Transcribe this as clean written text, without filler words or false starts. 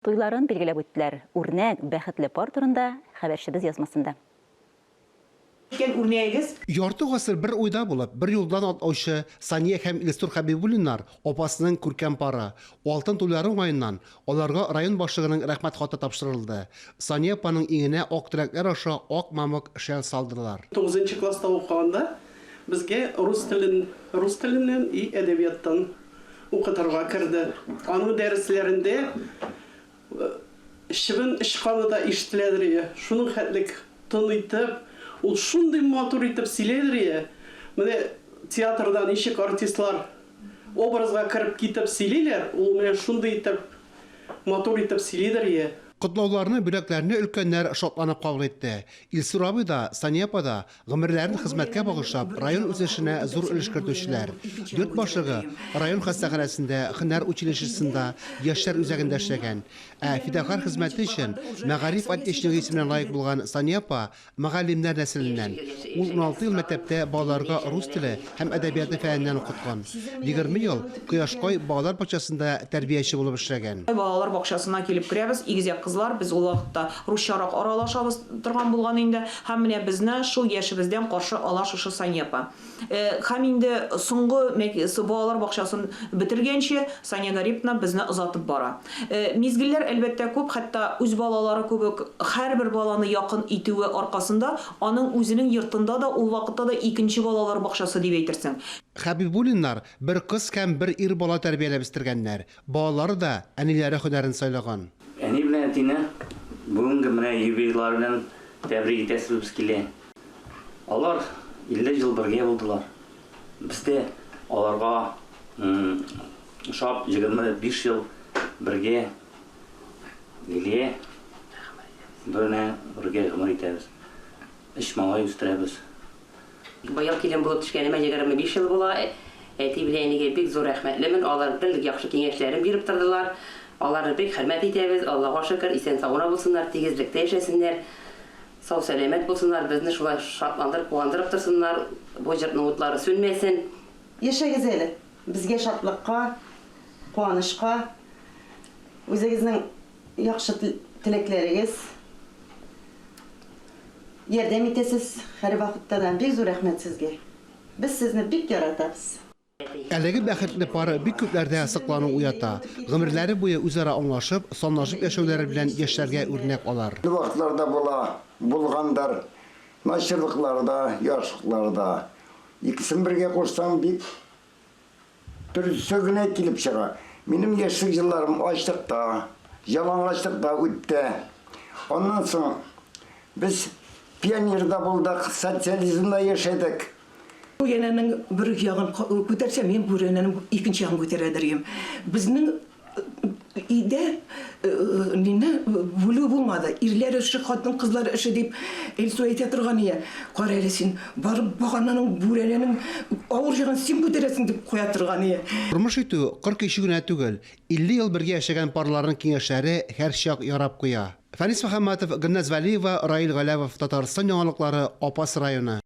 Туйларын билгеләп үттеләр. Үрнәк, бәхетле пар турында хәбәрчебез язмасында. Икән үрнәгегез. Ярты гасыр бер уйда булып, бер юлдан атлаучы Сания һәм Илсур Хәбибуллиннар апасының күркәм пары. Алтын туйлары уңаеннан аларга район башлыгының Рәхмәт хаты тапшырылды. Сания апаның иңенә ак теләкләр аша ак мамык шәл салдылар. Тугызынчы класста укыганда безгә рус телен, рус теленнән и әдәбияттан укытырга керде. Аның дәресләрендә чебен очканы да ишетеләдер ие. Шуның хәтлек тын итеп, ул шундый матур итеп сөйләйдер ие. Менә театрда ничек артистлар образга кереп китеп сөйлиләр, ул менә шундый итеп матур итеп сөйлидер ие. Котлауларны, бүләкләрне өлкәннәр шатланып кабул итте. Илсур абый да, Сания апа да Гомерләрен хезмәткә багышлап, район үсешенә зур өлеш кертүчеләр. Йорт башлыгы район хастаханәсендә, һөнәр училищесында, яшьләр үзәгендә эшләгән. Ә фидакарь хезмәте өчен Мәгариф отличнигы исеменә лаек булган Сания апа мөгаллимнәр нәселеннән. Ул 16 ел мәктәптә балаларга рус теле һәм әдәбияты фәненнән укыткан. 20 ел Кояшкай балалар бакчасында тәрбияче булып эшләгән. Балалар бакчасына килеп керәбез, игезәк кызлар, без ул вакытта русчарак аралашабыз торган булган инде. Һәм менә безне шул яшебездән каршы ала шушы Сания апа. Һәм инде соңгы балалар бакчасын бетергәнче Сания Гариповна безне озатып бара. Мизгелләр, әлбәттә, күп, хәтта үз балалары кебек һәрбер баланы якын итүе аркасында аның үзенең йортында да ул вакытта да икенче балалар бакчасы дип әйтерсең. Хәбибуллиннар бер кыз һәм бер ир бала тәрбияләп үстергәннәр. Балалары да әниләре һөнәрен сайлаган. Әни белән әтине бүгенге менә юбилейлары белән тәбрик итәсебез килә. Алар 50 ел бергә булдылар. Без дә аларга ошап 25 ел бергә Лилия белән бергә гомер итәбез. Өч малай үстерәбез. Быел килен булып төшкәнемә 25 ел була. Әти белән әнигә бик зур рәхмәтлемен. Алар гел яхшы киңәшләрен биреп тордылар. Аларны бик хөрмәт итәбез. Аллага шөкер, исән-сау гына булсыннар, тигезлектә яшәсеннәр, сау-сәламәт булсыннар, безне шулай шатландырып, куандырып торсыннар. Бу җырның утлары сүнмәсен. Яшәгез әле, безгә шатлыкка, куанычка, үзегезнең яхшы теләкләрегез, ярдәм итәсез һәрвакытта да. Бик зур рәхмәт сезгә. Без сезне бик яратабыз. Әлеге бәхетле пар бик күпләрдә соклану уята. Гомерләре буе үзара аңлашып, санлашып яшәүләре белән яшьләргә үрнәк алар. Вакытлар да була, булгандыр. Начарлыклары да, яхшылыклары да. Икесен бергә кушсаң, бик Дөресе генә килеп чыга. Минем яшьлек елларым ачлыкта, ялангачлыкта үтте. Аннан соң без пионерда булдык, социализмда яшәдек. Бүрәнәнең бер ягын күтәрсә, мин бүрәнәнең икенче ягын күтәрәдер идем. Безнең өйдә мине бүлү булмады. Ирләр эше, хатын-кызлар эше дип Илсу әйтә торган ие. Кара әле син, барып багананың, бүрәнәнең авыр җагын син күтәрәсең дип куя торган ие. Тормыш итү кыр кичү генә түгел, 50 ел бергә яшәгән парларның киңәшләре һәрчак ярап куя. Фәнис Мөхәммәтов, Гөлназ Вәлиева, Раил Галәвов, Татарстан яңалыклары, Апас районы.